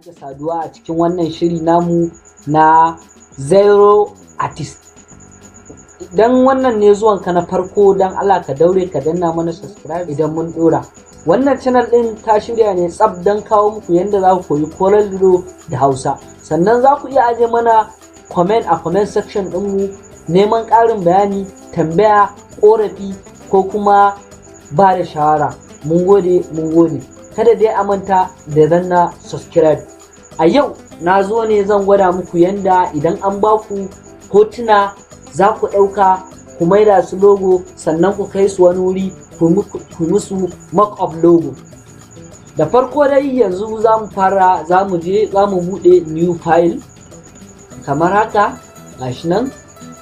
Sake saduwa a cikin wannan shiri namu na Zero Artist. Idan wannan ne zuwanka na farko, don Allah ka daure ka danna mana subscribe idan mun dora. Wannan channel din ta shirya ne tsab don kawo muku yadda za ku koyi Corel Draw da Hausa. Sannan za ku iya aje mana comment a comment section ɗinmu, neman ƙarin bayani, tambaya, ƙorafi ko kuma ba da shawara. Mun gode, mun gode. Kada dai a manta da danna subscribe. A yau na zo ne zan gwada muku yanda idan an ba ku hotuna za ku ɗauka ku maida su logo, sannan ku kai su wani wuri ku musu mock up logo. Da farko dai yanzu za mu fara, za mu je za mu buɗe new file kamar haka. Gashi nan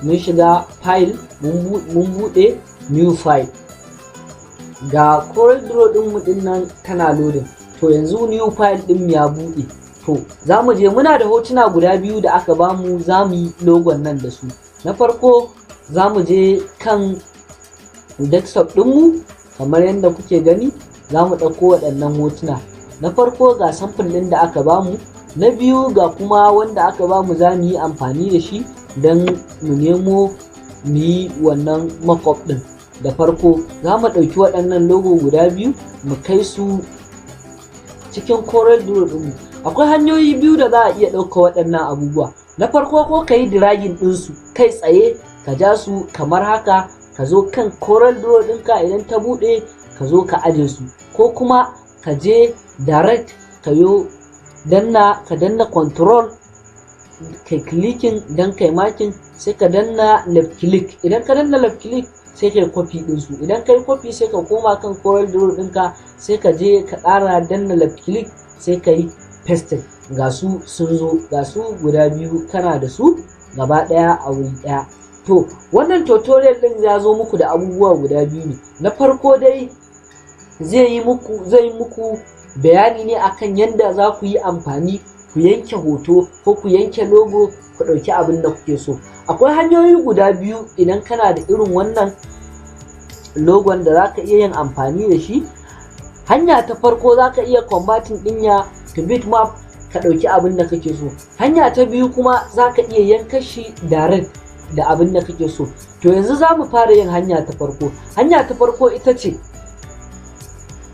mun shiga file, mun buɗe new file. Ga Corel Draw ɗin mu ɗin nan tana loading. To, yanzu new file ɗin ya buɗe. To, za mu je, muna da hotuna guda biyu da aka bamu, za mu yi logon nan da su. Na farko za mu je kan desktop ɗinmu kamar yadda kuke gani, za mu ɗauko waɗannan hotuna. Na farko ga sample ɗin da aka bamu, na biyu ga kuma wanda aka bamu za mu yi amfani da shi don mu nemo mu yi wannan mockup ɗin. Da farko za mu ɗauki waɗannan logo guda biyu mu kai su cikin Corel Draw ɗinmu. Akwai hanyoyi biyu da za a iya ɗauka waɗannan abubuwa. Na farko, ko ka yi dragging ɗinsu kai tsaye, ka ja su kamar haka, ka zo kan Corel Draw ɗinka, idan ta buɗe ka zo ka aje su, ko kuma ka je direct ka yo danna, ka danna control, kai clicking don kai marking, sai ka danna left click. Idan ka danna left click, sai kai copy ɗinsu. Idan kai copy, sai ka koma kan Corel Draw ɗinka, sai ka je ka ƙara danna left click, sai ka yi pasting. Ga su sun zo, ga su guda biyu, kana da su gaba ɗaya a wuri ɗaya. To, wannan tutorial ɗin ya zo muku da abubuwa guda biyu ne. Na farko dai zai yi muku bayani ne akan yadda za ku yi amfani ku yanke hoto ko ku yanke logo, ku ɗauki abin da kuke so. Akwai hanyoyi guda biyu idan kana da irin wannan logon da za ka iya yin amfani da shi. Hanya ta farko, za ka iya converting ɗin ya to bitmap, ka ɗauki abin da kake so. Hanya ta biyu kuma, za ka iya yanka shi direct da abin da kake so. To, yanzu za mu fara yin hanya ta farko. Hanya ta farko ita ce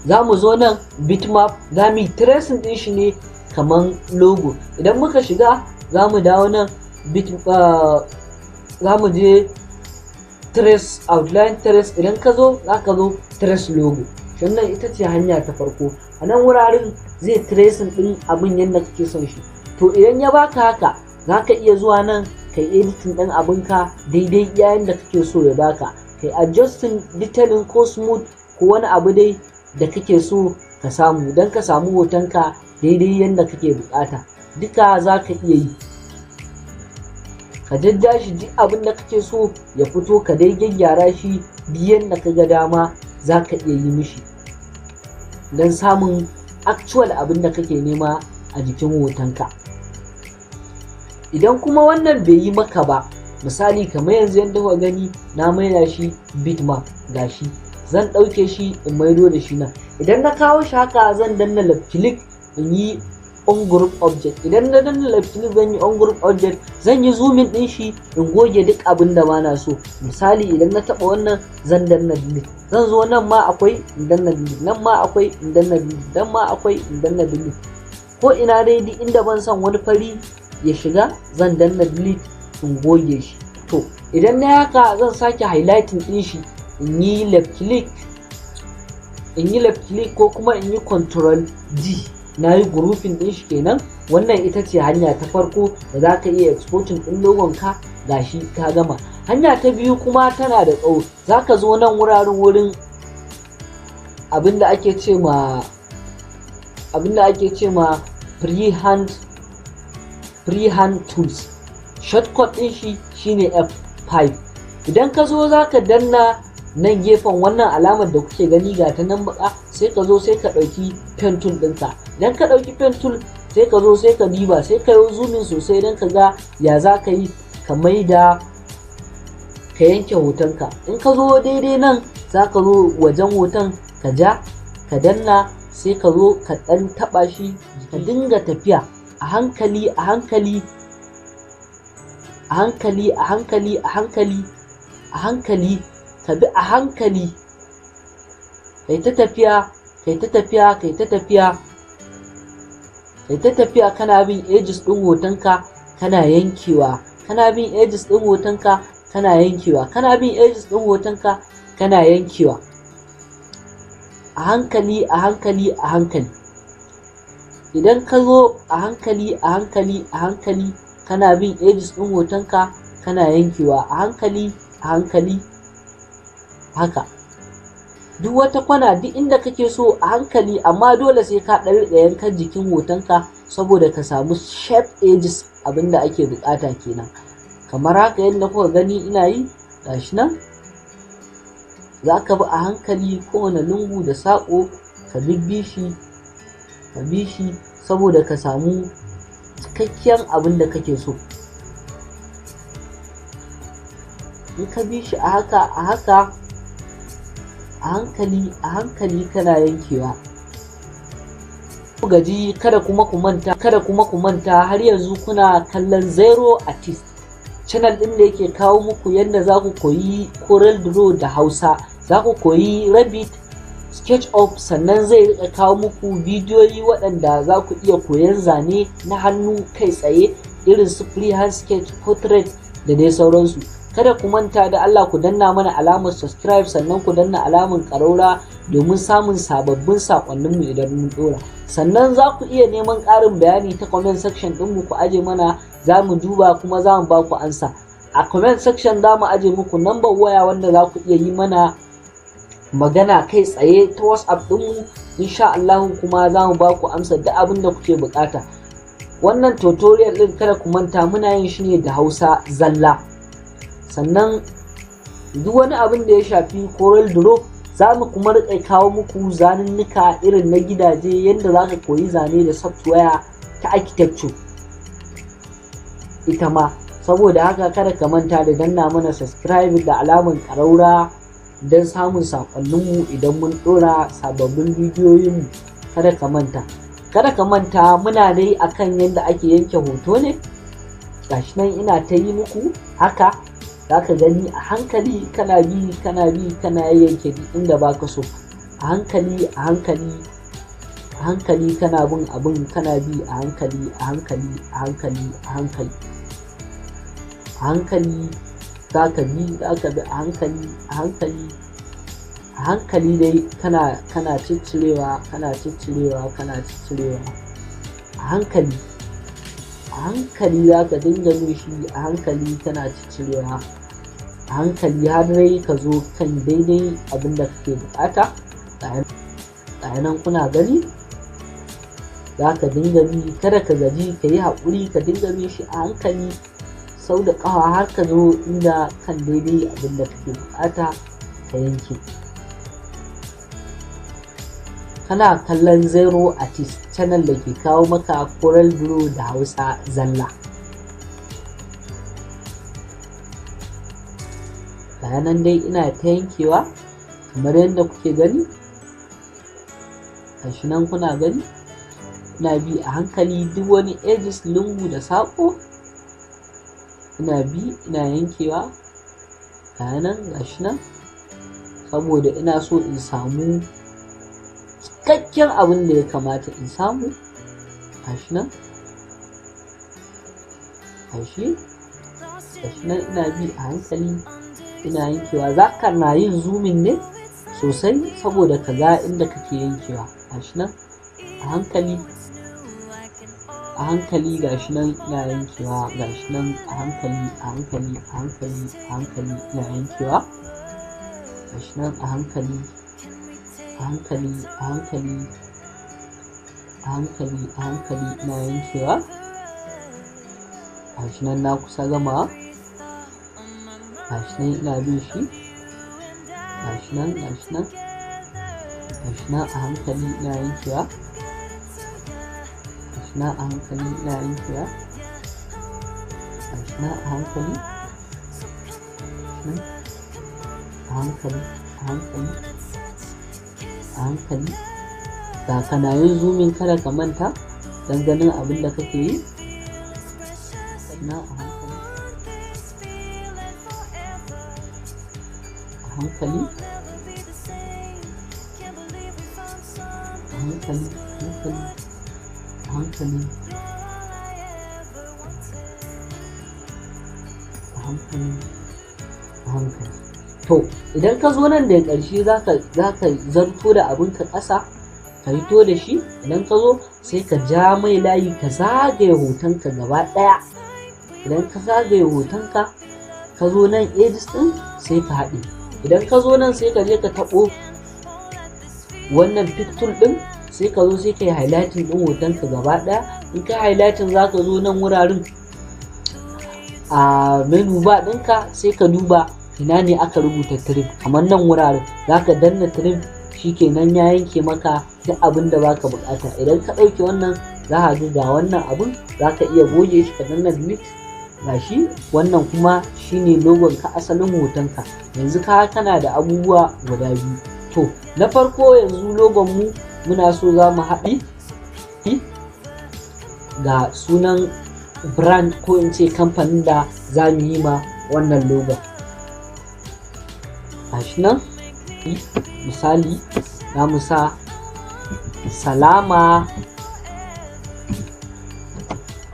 za mu zo nan bitmap, za mu yi tracing ɗin shi ne kaman logo. Idan muka shiga, za mu dawo nan bit, za mu je trace, outline trace. Idan ka zo, za ka zo trace logo. Wannan ita ce hanya ta farko. A nan wuraren zai tracing ɗin abin yadda kake son shi. To, idan ya baka haka, za ka iya zuwa nan kai editing ɗin abinka daidai yayin da kake so ya baka, kai adjusting detailing ko smooth ko wani abu dai da kake so ka samu don ka samu hotonka daidai yadda kake bukata. Duka za ka iya yi, ka jajja shi duk abin da kake so ya fito, ka dai gyaggyara shi duk yadda ka ga dama za ka iya yi mishi don samun actual abin da kake nema a jikin hotonka. Idan kuma wannan bai yi maka ba, misali kamar yanzu yadda kuka gani na maida shi bitmap, gashi zan ɗauke shi in maido da shi nan. Idan na kawo shi haka, zan danna left click in yi ungroup object. Idan na danna left click zan yi ungroup object, zan yi zooming din shi in goge duk abin da bana so. Misali, idan na taba wannan, zan danna delete. Zan zo nan ma akwai, in danna delete. Nan ma akwai, in danna delete. Nan ma akwai, in danna delete. Ko ina dai, duk inda ban son wani fari ya shiga, zan danna delete in goge shi. To, idan na haka, zan sake highlighting din shi, in yi left click, in yi left click ko kuma in yi control G, na yi grouping din shi kenan. Wannan ita ce hanya ta farko da za ka iya exporting din logon ka. Gashi ka gama. Hanya ta biyu kuma tana da tsawo. Za ka zo nan wuraren wurin abinda ake ce ma freehand tools. Shortcut din shi shine F5. Idan ka zo, za ka danna nan gefen wannan alamar da kuke gani, ga ta nan baka. Sai ka zo, sai ka ɗauki pen tool ɗinka. Idan ka ɗauki pen tool, sai ka zo, sai ka diba, sai ka yi zooming sosai don ka ga ya za ka yi ka maida ka yanke hotonka. In ka zo daidai nan, za ka zo wajen hoton, ka ja, ka danna, sai ka zo ka ɗan taɓa shi, ka dinga tafiya. A hankali, a hankali, a hankali, a hankali, a hankali, a hankali, ka bi a hankali, kai ta tafiya, kai ta tafiya, kai ta tafiya, kai ta tafiya, kana bin edges ɗin hotonka kana yankewa, kana bin edges ɗin hotonka kana yankewa, kana bin edges ɗin hotonka kana yankewa, a hankali, a hankali, a hankali. Idan ka zo a hankali, a hankali, a hankali, kana bin edges ɗin hotonka kana yankewa, a hankali, a hankali, haka. Duk wata kwana, duk inda kake so, a hankali, amma dole sai ka ɗan riƙa yankan jikin hotonka saboda ka samu sharp edges. Abinda ake buƙata kenan. Kamar haka yadda kuka gani ina yi, gashi nan. Za ka bi a hankali kowane lungu da saƙo, ka bibbi shi, ka bi shi saboda ka samu cikakken abin da kake so. In ka bi shi a haka, a haka, a hankali, a hankali, kana yankewa. Ku gaji, kada kuma ku manta, kada kuma ku manta, har yanzu kuna kallon Zero Artist channel ɗin da yake kawo muku yadda za ku koyi Corel Draw da Hausa, za ku koyi Revit, SketchUp, sannan zai rika kawo muku bidiyoyi waɗanda za ku iya koyan zane na hannu kai tsaye, irin su freehand sketch, portrait da dai sauransu. Kada ku manta da Allah ku danna mana alamar subscribe, sannan ku danna alamar ƙaraura domin samun sababbin saƙonninmu idan mun ɗora. Sannan za ku iya neman ƙarin bayani ta comment section ɗinmu, ku aje mana, za mu duba kuma za mu ba ku ansa. A comment section za mu aje muku number waya wanda za ku iya yi mana magana kai tsaye ta WhatsApp ɗinmu, insha Allah kuma za mu ba ku amsa duk abin da kuke bukata. Wannan tutorial ɗin, kada ku manta, muna yin shi ne da Hausa zalla. Sannan duk wani abin da ya shafi Corel Draw, za mu kuma riƙa kawo muku zanunnuka irin na gidaje, yadda za ka koyi zane da software ta architecture ita ma. Saboda haka kada ka manta da danna mana subscribe da alamar ƙaraura don samun saƙonninmu idan mun ɗora sababbin bidiyoyinmu. Kada ka manta, kada ka manta, muna dai akan yadda ake yanke hoto ne. Gashi nan ina ta yi muku haka, za ka gani a hankali, kana bi, kana bi, kana yanke duk inda baka so, a hankali, a hankali, a hankali, kana bin abin, kana bi a hankali, a hankali, a hankali, a hankali, a hankali, za ka bi, za ka bi a hankali, a hankali, a hankali dai, kana ciccirewa, kana ciccirewa, kana ciccirewa, a hankali, a hankali, za ka dinga bin shi a hankali, kana ciccirewa a hankali har dai ka zo kan daidai abin da kake bukata. Ga nan kuna gani, za ka dinga bi, kada ka gaji, ka yi haƙuri, ka dinga bin shi a hankali, sau da ƙafa, har ka zo inda kan daidai abin da kake bukata ka yanke. Kana kallon Zero Artist channel da ke kawo maka Corel Draw da Hausa zalla. Ga nan dai ina ta yankewa kamar yadda kuke gani. Gashi nan kuna gani, ina bi a hankali duk wani edges, lungu da saƙo, ina bi ina yankewa. Ga nan, gashi nan, saboda ina so in samu cikakken abin da ya kamata in samu. Gashi nan, gashi, gashi nan, ina bi a hankali ina yankewa. Za ka na yin zooming ne sosai saboda ka ga inda kake yankewa. Gashi nan a hankali, a hankali, gashi nan ina yankewa. Gashi nan a hankali, a hankali, a hankali, a hankali, ina yankewa. Gashi nan a hankali, a hankali, a hankali, a hankali, a hankali, ina yankewa. Gashi nan na kusa gamawa. Gashi nan ina bin shi. Gashi nan, gashi nan, gashi nan, a hankali ina yankewa. Gashi nan a hankali ina yankewa. Gashi nan a hankali, a hankali, a hankali, a hankali. Ga kana yin zooming, kada ka manta. Don ganin abin da kake yi na, a hankali a hankali a hankali, hankali a hankali a hankali a hankali. To, idan ka zo nan da ƙarshe, za ka zarto da abinka ƙasa, ka hito da shi. Idan ka zo, sai ka ja mai layi, ka zagaye hotonka gaba ɗaya. Idan ka zagaye hotonka, ka zo nan edges ɗin, sai ka haɗe. Idan ka zo nan, sai ka je ka taɓo wannan pick tool ɗin, sai ka zo sai ka yi highlighting ɗin hotonka gaba ɗaya. In ka highlighting, za ka zo nan wuraren a menu bar ɗinka, sai ka duba ina ne aka rubuta trim. Kamar nan wuraren, za ka danna trim, shikenan, ya yanke maka duk abin da baka bukata. Idan ka ɗauke wannan, za ka ga ga wannan abun, za ka iya goge shi, ka danna delete. Gashi wannan kuma shine logon ka, asalin hotonka. Yanzu ka kana da abubuwa guda biyu. To, na farko, yanzu logon mu muna so za mu haɗi ga sunan brand, ko in ce kamfanin da za mu yi ma wannan logon. Gashi nan, misali, za mu sa Salama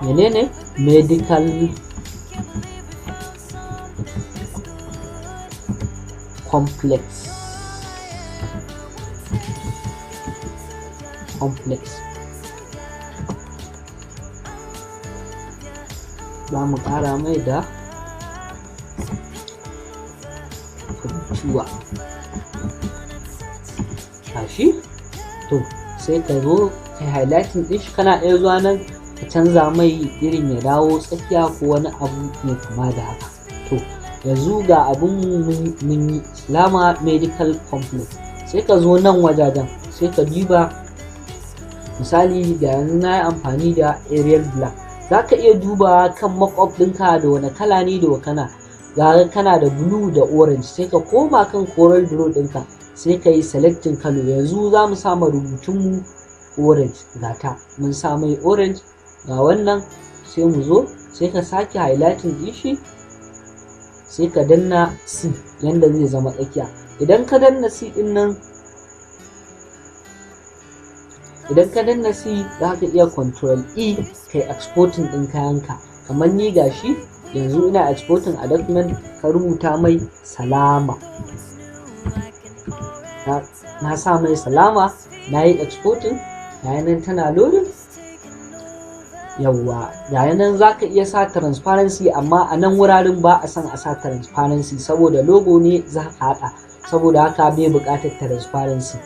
menene Medical Complex. Za mu ƙara mai da Funtuwa. Gashi. To, sai ka zo kai highlighting ɗin shi. Kana iya zuwa nan ka canza mai irin ya dawo tsakiya ko wani abu mai kama da haka. To, yanzu ga abun mun yi Salama Medical Complex. Sai ka zo nan wajajen, sai ka duba. Misali, da yanzu na yi amfani da Arial Black. Za ka iya duba kan mockup ɗinka da wani kala ne da kana ga kana da blue da orange. Sai ka koma kan Corel Draw ɗinka, sai ka yi selecting kalo. Yanzu za mu sama rubutunmu orange. Gata mun sa mai orange. Ga wannan, sai mu zo, sai ka sake highlighting ɗin shi, sai ka danna C yanda zai zama tsakiya. Idan ka danna C ɗin nan, idan ka danna C, za ka iya Control E, kai exporting ɗin kayanka. Kamar ni, gashi yanzu ina exporting a document. Ka rubuta mai Salama, na sa mai Salama, na yi exporting. Ga nan tana loading. Yawwa, ga nan. Za ka iya sa transparency, amma a nan wuraren ba a son a sa transparency, saboda logo ne za ka haɗa, saboda haka bai buƙatar transparency.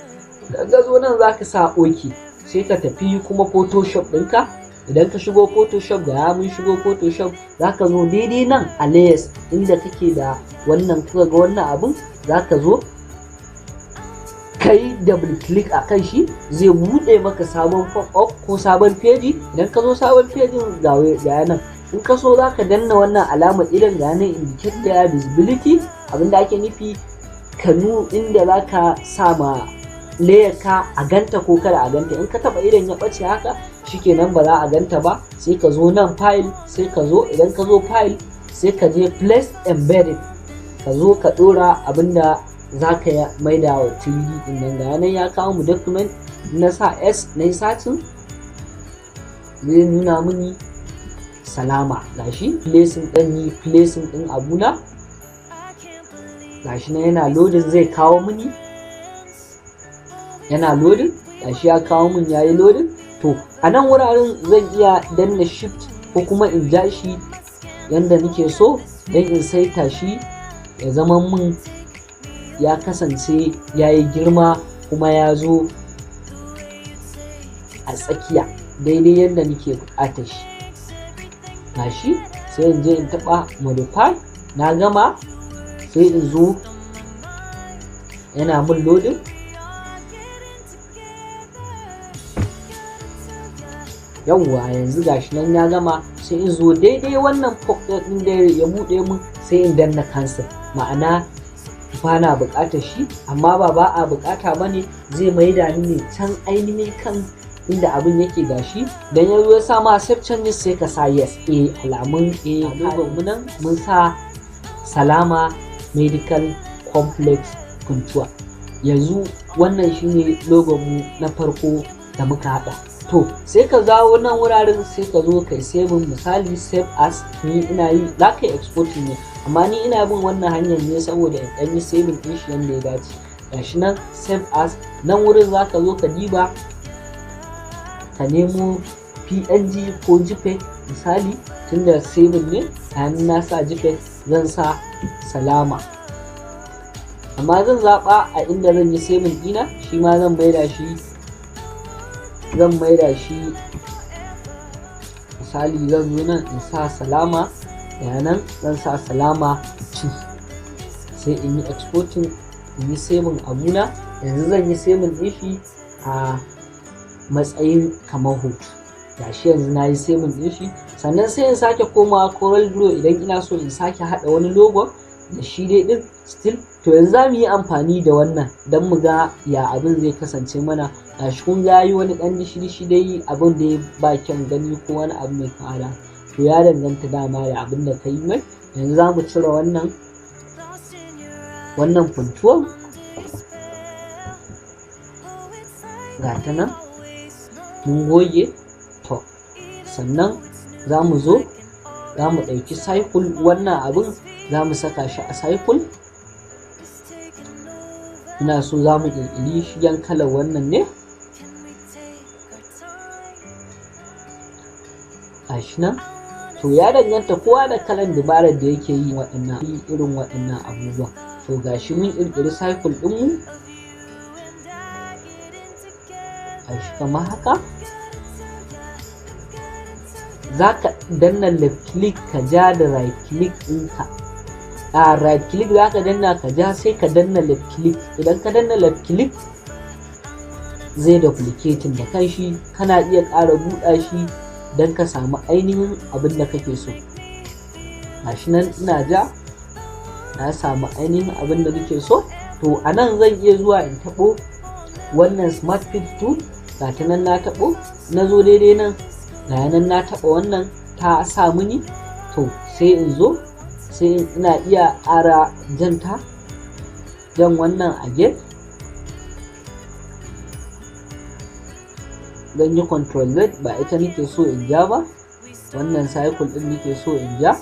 Ka zo nan, za ka sa OK, sai ka tafi kuma Photoshop ɗinka. Idan ka shigo Photoshop, ga mun shigo Photoshop, za ka zo daidai nan a layers inda kake da wannan. Kuka ga wannan abun, za ka zo kai double click a kan shi, zai buɗe maka sabon pop-up ko sabon feji. Idan ka zo sabon fejin, ga nan, in ka so za ka danna wannan alamar idan, ga nan, indicate da visibility. Abinda ake nufi, ka nu inda za ka sa ma layer ka a ganta ko kada a ganta. In ka taba idan ya ɓace haka, shikenan, ba za a ganta ba. Sai ka zo nan file, sai ka zo, idan ka zo file, sai ka je place embedded, ka zo ka dora abinda za ka maida wa 3D din nan. Ga nan ya kawo mu document. Na sa S, na yi searching, zai nuna mini Salama. Gashi placing ɗin, yi placing ɗin abuna. Gashi nan yana loading, zai kawo mini, yana loading. Gashi ya kawo min, yayi loading. To, a nan wuraren zan iya danna Shift ko kuma in ja shi yanda nake so don in saita shi ya zama min ya kasance ya yi girma kuma ya zo a tsakiya daidai yadda nake buƙatar shi. Gashi, sai in je in taɓa modify. Na gama, sai in zo, yana min loading. Yawwa, yanzu gashi nan ya gama. Sai in zo daidai wannan pop ɗin da ya buɗe mun, sai in danna cancel, ma'ana ba na buƙatar shi. Amma ba ba a buƙata ba ne, zai maida ni ne can ainihin kan Inda abin yake, gashi dan ya zo ya sa ma "save changes", sai ka sa "yes". Alamun logon mu nan mun sa Salama Medical Complex Funtua. Yanzu wannan shine logon mu na farko da muka hada. To, sai ka zawo nan wuraren, sai ka zo kai saving, misali save as. Ni ina yi, za ka yi exporting ne, amma ni ina bin wannan hanyar ne saboda in ɗan yi saving ɗin shi yanda ya dace. Gashi nan, save as. Nan wurin za ka zo ka diba, ka nemo PNG ko JPEG. Misali, tunda saving ne a na sa JPEG, zan sa Salama, amma zan zaɓa a inda zan yi saving ɗina. Shi ma zan maida shi. Misali, zan zo nan in sa Salama, nan zan sa Salama 2, sai in yi exporting, in yi saving abuna. Yanzu zan yi saving ɗin shi a matsayin kamar hoto. Gashi, yanzu na yi saving ɗin shi. Sannan sai in sake komawa Corel Draw idan ina so in sake haɗa wani logo da shi dai ɗin still. To, yanzu za mu yi amfani da wannan don mu ga ya abin zai kasance mana. Gashi, kun ga yi wani ɗan dishi dai, abin da ba kyan gani ko wani abu mai kama da. To, ya danganta dama da abin da ka yi mai. Yanzu za mu cire wannan Funtuwan, ga ta nan mun goge. To, sannan za mu zo za mu ɗauki circle. Wannan abin za mu saka shi a circle. Ina so za mu ƙirƙiri shigen kalar wannan ne. Gashi nan. To, ya danganta kowa da kalan dabarar da yake yi waɗannan irin waɗannan abubuwan. To, gashi mun ƙirƙiri circle ɗinmu, gashi kamar haka. Za ka danna left click ka ja da right click ɗinka. A right click za ka danna ka ja, sai ka danna left click. Idan ka danna left click, zai duplicating da kanshi. Kana iya ƙara buɗa shi don ka samu ainihin abin da kake so. Gashi nan ina ja, na samu ainihin abin da nake so. To, a nan zan iya zuwa in taɓo wannan Smart Fill Tool. Ga ta nan na taɓo, na zo daidai nan, ga nan na taɓa wannan, ta sa mini. To, sai in zo, sai ina iya ƙara janta, jan wannan again. Zan yi Control Z, ba ita nake so in ja ba, wannan circle ɗin nake so in ja.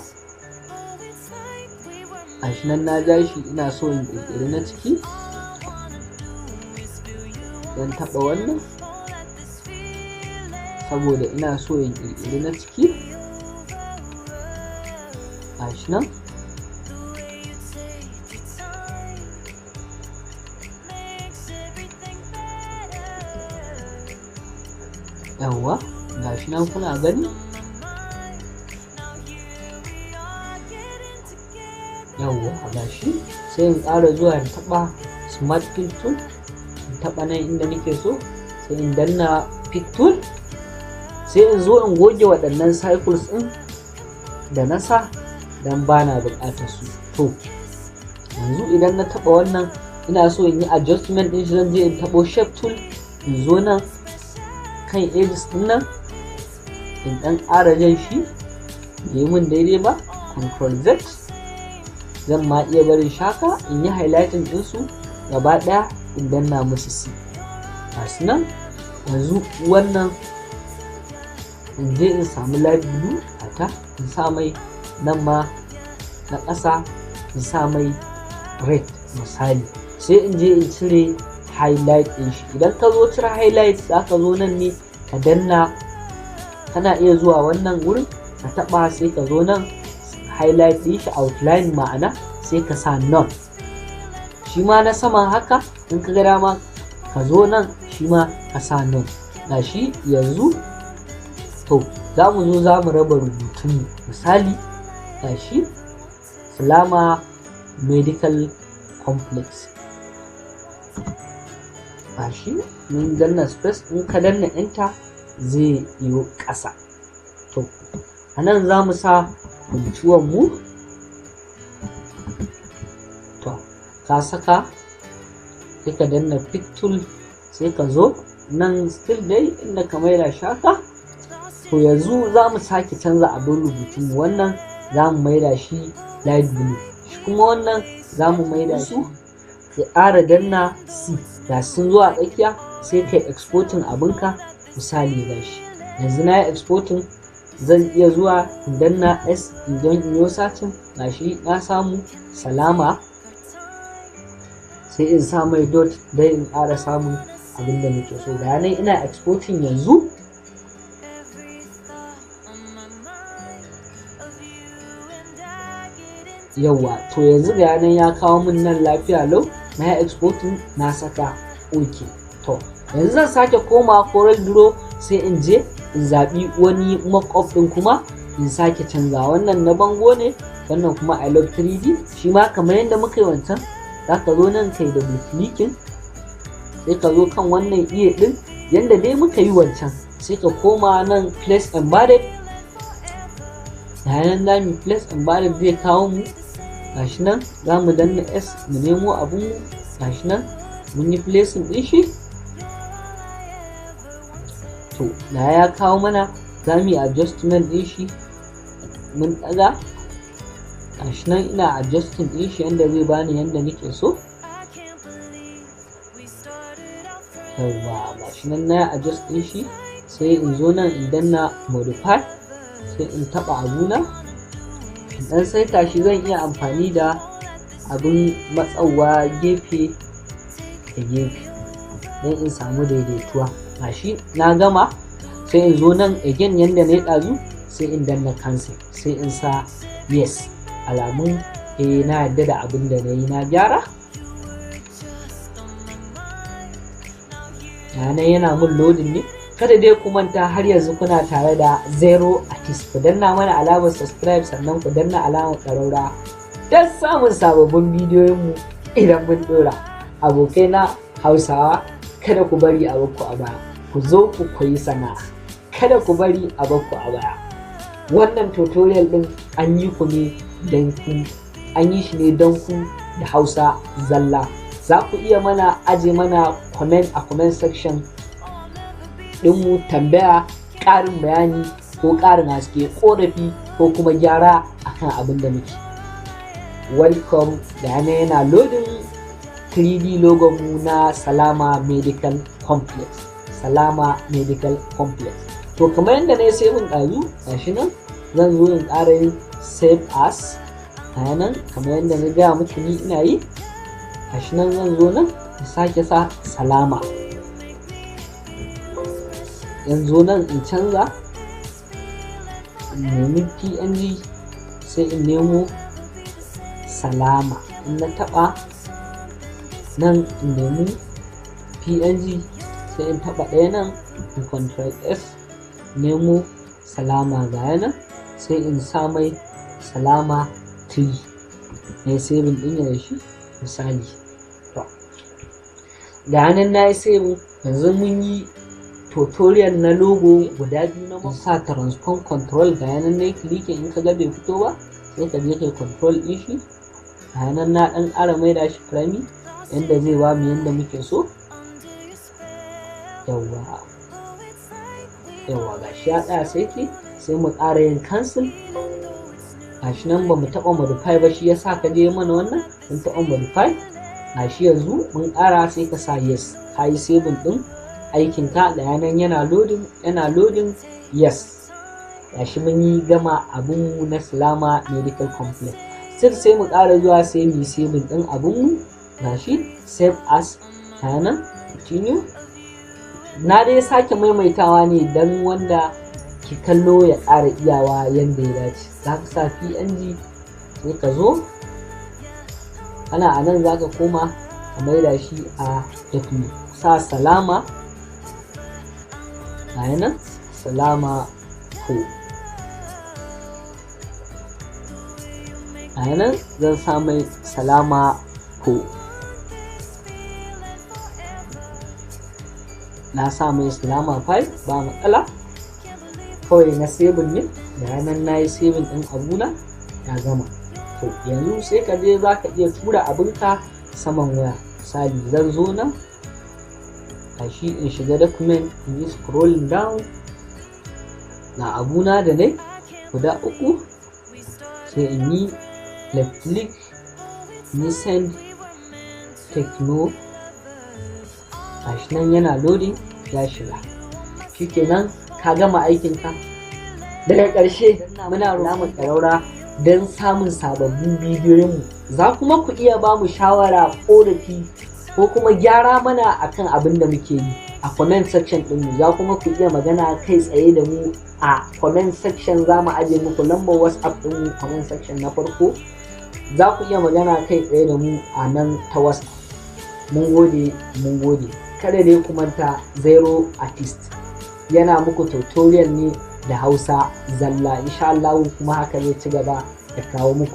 Gashi nan na ja shi. Ina so in ƙirƙiri na ciki, zan taɓa wannan saboda ina so in ƙirƙiri na ciki. Gashi nan. Yawwa, gashi nan kuna gani. Yawwa, gashi. Sai in ƙara zuwa in taɓa Smart Fill Tool, in taɓa nan inda nake so, sai in danna Pick Tool, sai in zo in goge waɗannan circles ɗin da na sa don ba na buƙatar su. To, yanzu idan na taɓa wannan, ina so in yi adjustment ɗin shi, zan je in taɓo Shape Tool, in zo nan kan edges ɗin nan, in ɗan ƙara jan shi. Bai min daidai ba, Control Z. Zan ma iya barin shaka, in yi highlighting ɗinsu gaba ɗaya, in danna musu C. Gasu nan. Yanzu wannan in je in samu light blue a ta, in sa mai nan ma na ƙasa, in sa mai red misali. Sai in je in cire highlight ɗin shi. Idan ka zo cire highlight, za ka zo nan ne ka danna. Kana iya zuwa wannan wurin ka taɓa, sai ka zo nan highlight ɗin shi, outline ma'ana, sai ka sa none. Shi ma na saman haka, in ka ga dama ka zo nan, shi ma ka sa none. Gashi yanzu. To, za mu zo za mu raba rubutun. Misali, gashi Salama Medical Complex. Gashi mun danna space. In ka danna Enter, zai yi ƙasa. To, a nan za mu sa Funtuwan mu. To, ka saka, sai ka danna Pick Tool, sai ka zo nan. Sai ka zo nan still dai inda ka maida shi haka. To yanzu za mu sake canza abin rubutun. Wannan za mu maida shi light blue, shi kuma wannan za mu maida su. Ka ƙara danna C, ga sun zo a tsakiya, sai kai exporting abinka. Misali, gashi yanzu na yi exporting, zan iya zuwa in danna S don in yi searching. Gashi na samu Salama, sai in sa mai dot don in ƙara samun abin da nake so. Ga nan ina exporting yanzu. Yawwa, to yanzu ga nan ya kawo min nan lafiya lau, na yi exporting, na saka OK. To yanzu zan sake koma Corel Draw, sai in je in zaɓi wani mockup ɗin kuma in sake canza. Wannan na bango ne, wannan kuma I love 3D. Shi ma kamar yadda muka yi wancan, za ka zo nan kai double clicking, sai ka zo kan wannan iya ɗin yadda dai muka yi wancan, sai ka koma nan place embedded. Yayin za mu place embedded, zai kawo mu. Gashi nan, za mu danna S mu nemo abun mu. Gashi nan mun yi placing ɗin shi. To da ya kawo mana, za mu yi adjustment ɗin shi. Mun ɗaga, gashi nan ina adjusting ɗin shi yanda zai bani yanda nake so. Yawwa, gashi nan na yi adjust ɗin shi. Sai in zo nan in danna modify, sai in taɓa abuna in ɗan saita shi. Zan iya amfani da abin matsawa gefe da gefe don in samu daidaituwa. Gashi na gama, sai in zo nan again yanda na yi ɗazu, sai in danna cancel, sai in sa yes, alamun eh na yarda da abin da na yi, na gyara. Yanan yana mun loading ne. Kada dai ku manta, har yanzu kuna tare da Zero Artist. Ku danna mana alamar subscribe, sannan ku danna alamar ƙararrawa don samun sababbin bidiyoyinmu idan mun ɗora. Abokai na Hausawa, kada ku bari a bakku a baya. Ku zo ku koyi sana'a, kada ku bari a bakku a baya. Wannan tutorial ɗin an yi ku ne don ku, an yi shi ne don ku da Hausa zalla. Za ku iya mana aje mana comment a comment section ɗinmu, tambaya, ƙarin bayani ko ƙarin haske, ƙorafi ko kuma gyara akan abin da muke. Welcome. Da yana loading 3D logon mu na Salama Medical Complex, Salama Medical Complex. To kamar yadda na yi saving ɗazu, gashi nan zan zo in ƙara yin save as. Nan kamar yadda na gaya muku ni ina yi, gashi nan zan zo nan in sake sa Salama. Yanzu nan in canza, in nemi PNG, sai in nemo Salama. In na taɓa nan, in nemi PNG, sai in taɓa ɗaya nan, in Control S, nemo Salama, ga nan, sai in sa mai Salama 3. Na yi saving ɗin ya shi misali. To ga nan na yi saving. Yanzu mun yi tutorial na logo guda biyu. Na sa transform control, ga yanan na yi clicking. In ka ga bai fito ba, sai ka je kai control ɗin shi. Ga yanan na ɗan ƙara maida shi ƙarami yanda zai ba mu yanda muke so. Yawwa, yawwa, gashi ya tsaya saiti. Sai mu ƙara yin cancel. Gashi nan ba mu taɓa modify ba, shi yasa ka je mana wannan. Mun taɓa modify, gashi yanzu mun ƙara, sai ka sa yes, ka yi saving ɗin aikinka. Da yanan yana loading, yana loading. Yes, gashi mun yi gama abunmu na Salama Medical Complex. Still sai mu ƙara zuwa, sai mu yi saving ɗin abunmu. Gashi, save as, nan continue. Na dai sake maimaitawa ne don wanda ki kallo ya ƙara iyawa yadda ya dace. Za ka sa PNG, sai ka zo ana a nan, za ka koma ka maida shi a document, sa Salama, ga nan Salama ko ga nan zan sa mai Salama ko. Na sa mai Salama 5, ba matsala. Kawai na saving ne da nan, na yi saving ɗin abuna, ya gama. To yanzu sai ka je, za ka iya tura abinka saman waya. Misali, zan zo nan, Gashi, in shiga document, in yi scrolling down, ga abuna da nai guda uku, sai in yi left click, in yi send techno. Gashi nan yana loading, ya shiga. Shikenan, ka gama aikinka. Daga ƙarshe, muna alamar ƙararrawa don samun sababbin bidiyoyinmu. Za kuma ku iya ba mu shawara, ƙorafi ko kuma gyara mana akan abin da muke yi a comment section ɗinmu. Za kuma ku iya magana kai tsaye da mu a comment section. Za mu aje muku lambar WhatsApp ɗinmu comment section na farko. Za ku iya magana kai tsaye da mu a nan ta WhatsApp. Mun gode, mun gode. Kada dai ku manta, Zero Artist yana muku tutorial ne da Hausa zalla, insha Allah kuma haka zai ci gaba da kawo muku.